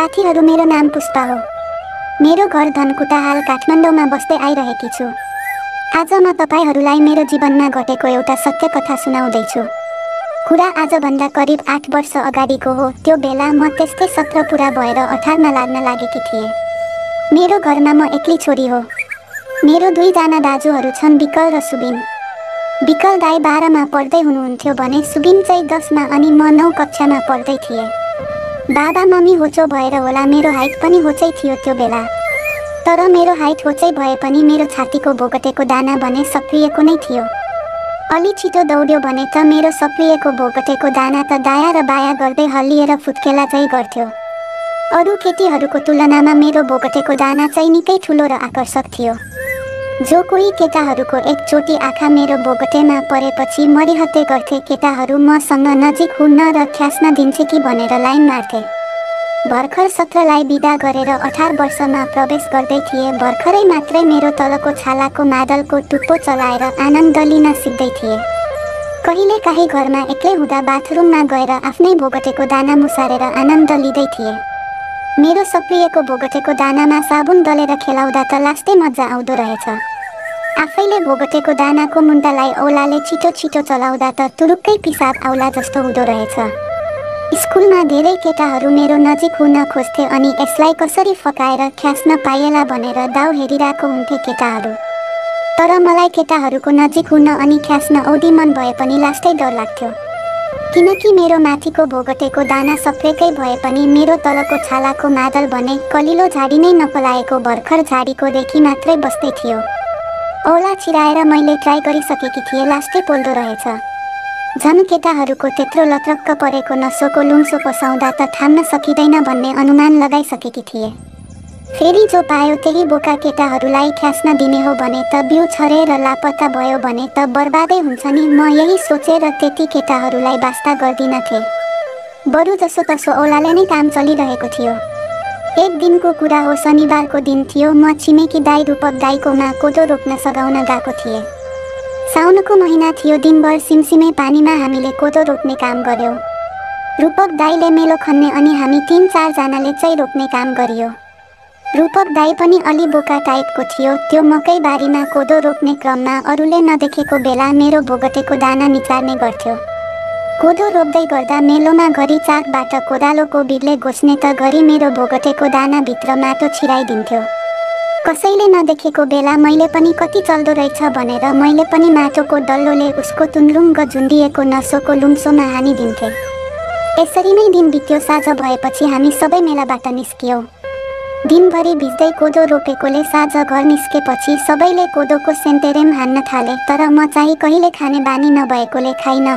साथीहरू, मेरो नाम पुष्पा हो। मेरो घर धनकुटा, हाल काठमाडौँमा बस्दै आइरहेकी छु। आज म तपाईहरूलाई मेरो जीवनमा घटेको एउटा सत्य कथा सुनाउँदैछु। कुरा आजभन्दा करिब 8 वर्ष अगाडिको हो। त्यो बेला म त्यस्तै 17 पुरा भएर 18 मा लाग्न लागेकी थिएँ। मेरो घरमा म एक्लै छोरी हो। मेरो 2 जना दाजुहरू छन्, विकल र सुबिन। विकल दाइ 12 मा पढ्दै हुनुहुन्थ्यो भने सुबिन चाहिँ 10 मा अनि म 9 कक्षामा पढ्दै थिएँ। बाबा मम्मी होचो भएर होला, मेरो हाइट पनि होचै थियो त्यो बेला। तर मेरो हाइट होचै भए पनि मेरो छातीको भोगटेको दाना भने सप्रिएको नै थियो। अलि छिटो दौड्यो भने त मेरो सप्रिएको भोगटेको दाना त दायाँ र बायाँ गर्दै हल्लिएर फुत्केला चाहिँ गर्थ्यो। अरू केटीहरूको तुलनामा मेरो भोगटेको दाना चाहिँ निकै ठुलो र आकर्षक थियो। जो कोही केटाहरूको एकचोटि आँखा मेरो भोगटेमा परेपछि मरिहत्ते गर्थे। केटाहरू मसँग नजिक हुन र ख्यास्न दिन्छे कि भनेर लाइन मार्थे। भर्खर 17 लाई बिदा गरेर 18 वर्षमा प्रवेश गर्दै थिएँ। भर्खरै मात्रै मेरो तलको छालाको मादलको टुप्पो चलाएर आनन्द लिन सिक्दै थिएँ। कहिलेकाहीँ घरमा एक्लै हुँदा बाथरुममा गएर आफ्नै भोगटेको दाना मुसारेर आनन्द लिँदै थिएँ। मेरो सप्रिएको भोगटेको दानामा साबुन दलेर खेलाउँदा त लास्टै मजा आउँदो रहेछ। आफैले भोगटेको दानाको मुन्टालाई औलाले छिटो छिटो चलाउँदा त तुरुक्कै पिसाब आउला जस्तो हुँदो रहेछ। स्कुलमा धेरै केटाहरू मेरो नजिक हुन खोज्थे अनि यसलाई कसरी फकाएर ख्यास्न पाइएला भनेर दाउ हेरिरहेको हुन्थे केटाहरू। तर मलाई केटाहरूको नजिक हुन अनि ख्यास्न औधी मन भए पनि लास्टै डर लाग्थ्यो। किनकि मेरो माथिको भोगटेको दाना सप्रेकै भए पनि मेरो तलको छालाको मादल भने कलिलो झाडी नै नपलाएको भर्खर झाडीको रेखी मात्रै बस्दै थियो। औला छिराएर मैले ट्राई गरिसकेकी थिएँ, लास्टै पोल्दो रहेछ। झन् केटाहरूको त्यत्रो लत्रक्क परेको नसोको लुम्सो पसाउँदा त थाम्न सकिँदैन भन्ने अनुमान लगाइसकेकी थिएँ। फेरि जो पायो त्यही बोका केटाहरूलाई ख्यास्न दिने हो भने त बिउ छरेर लापत्ता भयो भने त बर्बादै हुन्छ नि। म यही सोचेर त्यति केटाहरूलाई वास्ता गर्दिन थिएँ। बरु जसो तसो औलाले नै काम चलिरहेको थियो। एक दिनको कुरा हो, शनिबारको दिन थियो। म छिमेकी दाइ रूपक दाइकोमा कोदो रोप्न सघाउन गएको थिएँ। साउनको महिना थियो। दिनभर सिमसिमे पानीमा हामीले कोदो रोप्ने काम गर्यौँ। रूपक दाइले मेलो खन्ने अनि हामी 3-4 जनाले चाहिँ रोप्ने काम गरियो। रूपक दाइ पनि अलि बोका टाइपको थियो। त्यो मकै बारीमा कोदो रोप्ने क्रममा अरूले नदेखेको बेला मेरो भोगटेको दाना निचार्ने गर्थ्यो। कोदो रोप्दै गर्दा मेलोमा घरि चाकबाट कोदालोको बिर्ले गोस्ने त घरि मेरो भोगटेको दानाभित्र माटो छिराइदिन्थ्यो। कसैले नदेखेको बेला मैले पनि कति चल्दो रहेछ भनेर मैले पनि माटोको डल्लोले उसको तुनलुङ्ग झुन्डिएको नसोको लुम्सोमा हानिदिन्थेँ। यसरी नै दिन बित्यो। साँझ भएपछि हामी सबै मेलाबाट निस्कियौँ। दिनभरि भिज्दै कोदो रोपेकोले साँझ घर निस्केपछि सबैले कोदोको सेन्तेरेम हान्न थाले। तर म चाहिँ कहिले खाने बानी नभएकोले खाइन।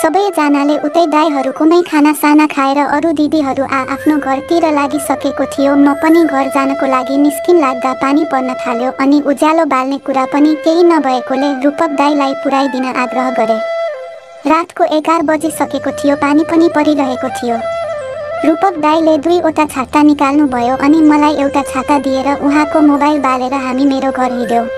सबैजनाले उतै दाइहरूकोमै खानासाना खाएर अरू दिदीहरू आफ्नो घरतिर लागिसकेको थियो। म पनि घर जानको लागि निस्किन लाग्दा पानी पर्न थाल्यो अनि उज्यालो बाल्ने कुरा पनि केही नभएकोले रूपक दाइलाई पुर्याइदिन आग्रह गरे। रातको 11 बजिसकेको थियो, पानी पनि परिरहेको थियो। रूपक दाइले 2वटा छाता निकाल्नु भयो अनि मलाई एउटा छाता दिएर उहाँको मोबाइल बालेर हामी मेरो घर हिँड्यौँ।